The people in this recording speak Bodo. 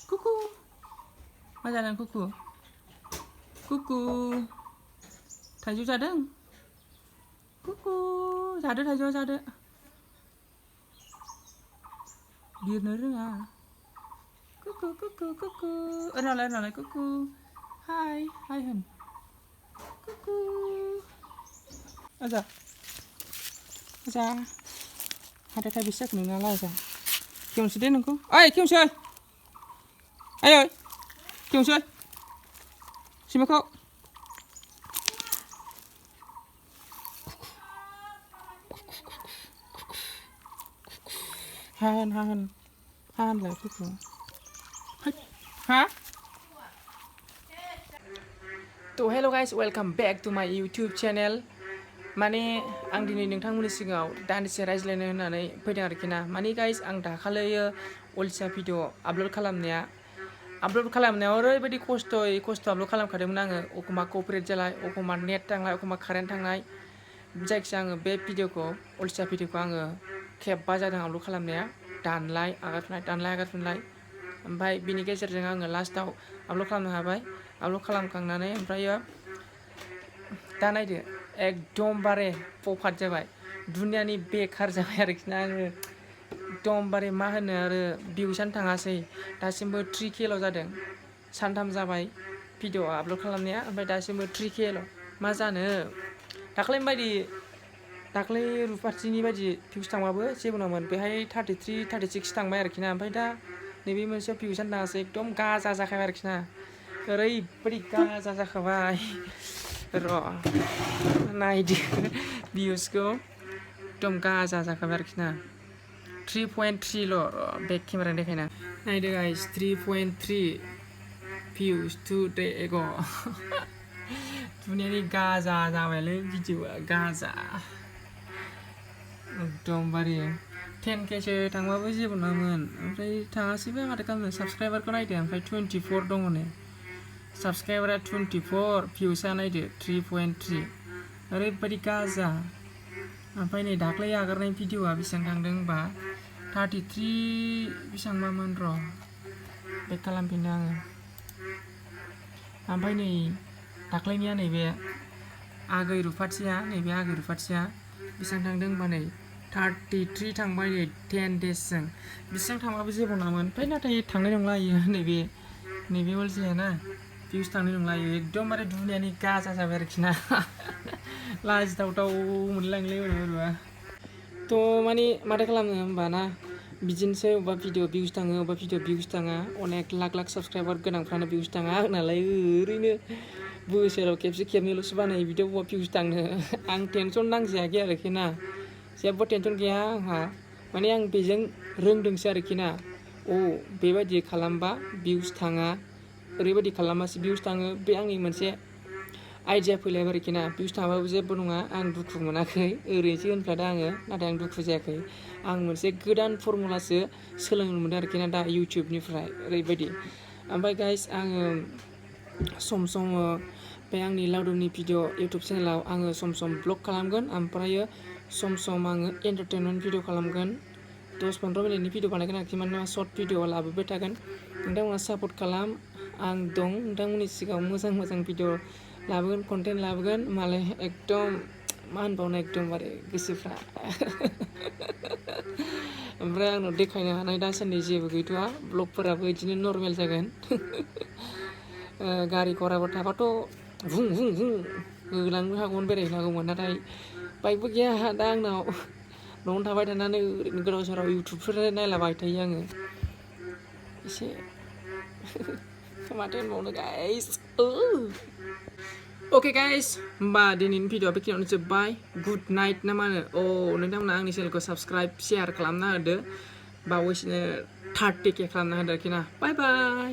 Kuku. मा जादों कुकु? कुकु. थाइजौ जादों? कुकु. जादो थाइजौआ जादो. बिरनो रोङा. Kuku kuku kuku. Enaलाय kuku. Hai होन. Kuku. Aja. Ada tak bisa kena lah aja. Kiong sedih nunggu. Kiong sedih. Ayo. Kiong sedih. Sini kau. Han lah kuku. Hah? So hello guys, welcome back to my YouTube channel. माने आं दिनै नोंथांमोननि सिगाङाव दान्दिसे रायज्लायनो होननानै फैदों आरोखि ना. माने गाइस आं दाखालैयो अलसिया भिडिअ आपल'ड खालामनायाव ओरैबायदि खस्थ' आपल'ड खालामखादोंमोन आङो. एखमबा कपारेट जालाय, एखमबा नेट थांलाय, एखमबा कारेन्ट थांनाय. जायखिजाया आङो बे भिडिअखौ अलसिया भिडिअखौ आङो खेबबा जादों आपल'ड खालामनाया. दानलाय आगारफिनलाय. ओमफ्राय बिनि गेजेरजों आङो लास्टआव आपल'ड खालामनो हाबाय. आपल'ड खालामखांनानै ओमफ्रायो दा नायदो एकदमबारे पपाद जाबाय. दुनियानि बेखार जाबाय आरोखि ना आङो. एकदमबारे मा होनो आरो भिउसानो थाङासै. दासिमबो 3Kल' जादों. सानथाम जाबाय भिडिअ आपल'ड खालामनाया, ओमफ्राय दासिमबो 3Kल'. मा जानो? दाख्लै रुपाथिनि बायदि भिउस थांबाबो जेबो नङामोन. बेहाय 33, 36 थांबाय आरोखि ना. ओमफ्राय दा नैबे मोनसेयाव भिउसानो थाङासै. एकदम गाजा जाखाबाय आरोखि ना. ओरैबायदि गाजा जाखाबाय. र' नायदो भिउसखौ एकदम गाजा जाखाबाय आरोखि ना. 3.3ल' बेक केमेरानि देखायना नायदो गाइस. 3.3 भिउस टुडे एग'. दुनियानि गाजा जाबायलै भिडिअआ गाजा. एकदमबारे 10Kसो थांबाबो जेबो नङामोन. ओमफ्राय थाङासैबो माथो खालामनो. साबसक्राइबारखौ नायदो, ओमफ्राय 24 दङ ने. साबसक्राइबारा 24, भिउसा नायदो 3.3. ओरैबायदि गाजा. ओमफ्राय नै दाख्लै आगारनाय भिडिअआ बेसेबां थांदों होनबा 33 बेसेबांबामोन र'. बेक खालामफिननो आङो. ओमफ्राय नै दाख्लैनिया नैबे आगै रुपाथिया बेसेबां थांदों होनबा नै 33 थांबाय नै 10 देसजों. बेसेबां थांबाबो जेबो नङामोन. ओमफ्राय नाथाय थांनाय नंला इयो नैबे अलसिया ना. भिउस थांनाय नंला इयो. एकदमबारे दुनियानि गाजा जाबाय आरोखि ना. लाजिथावथाव मोनलांलै बोरैबा. थ' माने माथो खालामनो होमबा ना. बिदिनोसै. अबेबा भिडिअ भिउस थाङो, अबेबा भिडिअ भिउस थाङा. अनेक लाख साबसक्राइबार गोनांफ्रानो भिउस थाङा. आंनालाय ओरैनो बोसोराव खेबसे खेबनैल'सो बानायो भिडिअ, बबेबा भिउस थांनो. आं टेनसन नांजायाखै आरोखि ना. जेबो टेनसन गैया आंहा. माने आं बेजों रोंदोंसो आरोखि ना. बेबायदि खालामबा भिउस थाङा, ओरैबायदि खालामबासो भिउस थाङो. बे आंनि मोनसे आइडिया फैलायबाय आरोखि ना. भिउस थांबाबो जेबो नङा. आं दुखु मोनाखै. ओरैनोसो होनफ्लादों आङो, नाथाय आं दुखु जायाखै. आं मोनसे गोदान फरमुलासो सोलोंनो मोनदों आरोखि ना दा इउटुबनिफ्राय. ओरैबायदि. ओमफ्राय गाइस आङो सम बे आंनि लाउदुमनि भिडिअ इउटुब चेनेलाव आङो सम ब्लग खालामगोन. ओमफ्रायो सम आङो एन्टारटेनमेन्ट भिडिअ खालामगोन. 10-15 मिनिटनि भिडिअ बानायगोन आरोखि. मानोना सर्ट भिडिअ लाबोबाय थागोन. नोंथांमोना सापर्ट खालाम. आं दं नोंथांमोननि सिगाङाव मोजां भिडिअ लाबोगोन, कन्टेन्ट लाबोगोन. मालाय एकदम मा होनबावनो, एकदमबारे गोसोफ्रा. ओमफ्राय आंनाव देखायनो हानाय दासान्दि जेबो गैथ'वा. ब्लगफोराबो बिदिनो नर्मेल जागोन. गारि घराफोर थाबाथ' भुं होलांनो हागौमोन, बेरायहैनो हागौमोन. नाथाय बाइकबो गैया दा आंनाव. न'आवनो थाबाय थानानै ओरैनो गोदाव सोराव इउटुबफोर नायलाबाय थायो आङो एसे. माथो होनबावनो गाइस. अके गाइस, होमबा दिनैनि भिडिअआ बेखिनियावनो जोब्बाय. गुड नाइट ना मा होनो? नोंथांमोना आंनि चेनेलखौ साबसक्राइब, शेयार खालामना होदो. बावैसोनो 30K खालामना होदो आरोखि ना. बाय बाय.